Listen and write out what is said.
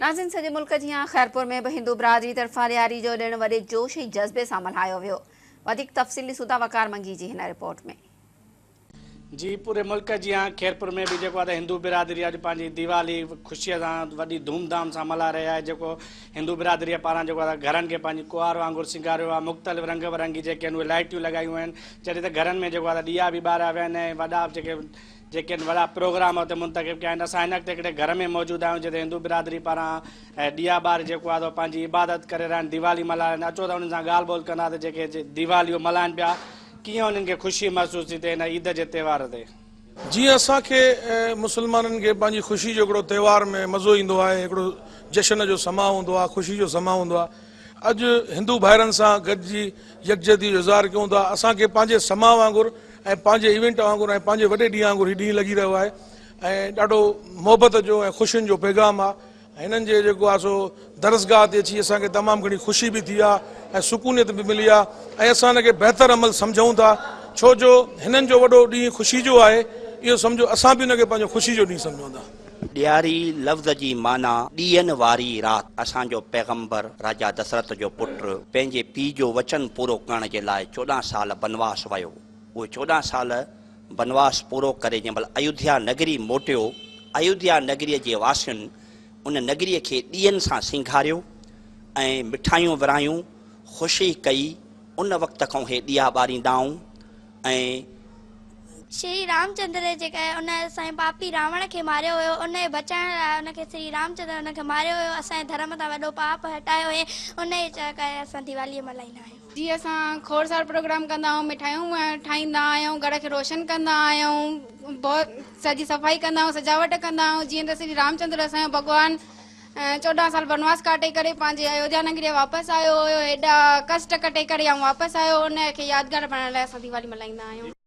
ناظرين سڄي ملڪ جيان خيرپور ۾ به هندو برادري طرفان ڏياري جو ڏڻ وڏي جوش ۽ جذبي سان ملهايو ويو. وڌيڪ تفصيل ڏسون ٿا وقار منگي جي هن رپورٽ ۾. جي پوري ملڪ جيان خيرپور ۾ به جيڪو آهي ته هندو برادري اڄ پنهنجي ديوالي خوشي سان وڏي ڌوم ڌام سان ملهائي رهي آهي جيڪو هندو برادري پاران جيڪو آهي ته گهرن کي پنهنجي ڪنوار وانگر سينگاريو آهي مختلف رنگ برنگي جيڪي آهن اهي لائيٽيون لڳايون آهن جڏهن ته گهرن ۾ جيڪو آهي ته ڏيئا به ٻاريا ويا آهن ۽ وڏا جيڪي جيڪي آهن وڏا پروگرام اتي منتخب ڪيا آهن اسان هن وقت هڪڙي گهر ۾ موجود آهيون جتي هندو برادري پاران ڏيئا ٻاري جيڪو آهي سو پنهنجي عبادت ڪري رهيا آهن ديوالي ملهائي رهيا آهن اچو ته انهن سان ڳالهه ٻولهه ڪندا ته جيڪي ديوالي ملهائن پيا ڪيئن انهن کي خوشي محسوس ٿي ٿئي هن عيد جي تهوار تي. جيئن اسان کي مسلمانن کي پنهنجي خوشي جو هڪڙو تهوار ۾ مزو ايندو آهي هڪڙو جشن جو سما هوندو آهي خوشي جو سما هوندو آهي اڄ هندو ڀائرن سان گڏجي يڪجهتي جو اظهار ڪيون ٿا اسان کي پنهنجي سما وانگر ۽ پنهنجي ايونٽ وانگر ۽ پنهنجي وڏي ڏينهن وانگر هي ڏينهن لڳي رهيو آهي ۽ ڏاڍو محبت جو ۽ خوشين جو پيغام آهي هنن جي جيڪو آهي سو درسگاهه تي اچي اسان کي تمام گهڻي خوشي به ٿي آهي ۽ سڪونيت به ملي آهي ۽ اسان هن کي بهتر عمل سمجهون ٿا ڇو جو هنن جو وڏو ڏينهن خوشي جو آهي اهو سمجهو اسان به ان کي پنهنجو خوشي جو ڏينهن سمجهون ٿا. ڏياري لفظ جي معنيٰ ڏيئن واري رات. اسان جو پيغمبر راجا دسرت جو پٽ پنهنجي پيء جو وچن پورو ڪرڻ جي لاء 14 سال بنواس ويو. اهي 14 سال بنواس پورو ڪري جنهن مهل ايوڌيا نگري موٽيو، ايوڌيا نگريء جي واسين ان نگريء کي ڏيئن سان سينگاريو ۽ مٺايون ورهايون، خوشي ڪئي. ان وقت کان اهي ڏيئا ٻاريندا آئون ۽. شري رامچندر جي ڪري ان اسان جي پاپي راوڻ کي ماريو هيو ان کي بچائڻ لاء ان کي شري رامچندر ان کي ماريو هيو اسان جي ڌرم تان وڏو پاپ هٽايو هئين ان جي ڪري اسان ديوالي ملهائيندا آهيون. جي اسان کوڙ سارا پروگرام ڪندا آهيون مٺايون ٺاهيندا آهيون گهر کي روشن ڪندا آهيون بهت سڄي صفائي ڪندا آهيون سجاوٽ ڪندا آهيون جيئن ته شري رامچندر اسان جو ڀڳوان 14 سال بنواس ڪاٽي ڪري پنهنجي ايوڌيا نگري واپس آيو هيو هيڏا ڪشٽ ڪٽي ڪري ۽ واپس آيو ان کي يادگار بڻائڻ لاء اسان ديوالي ملهائيندا آهيون.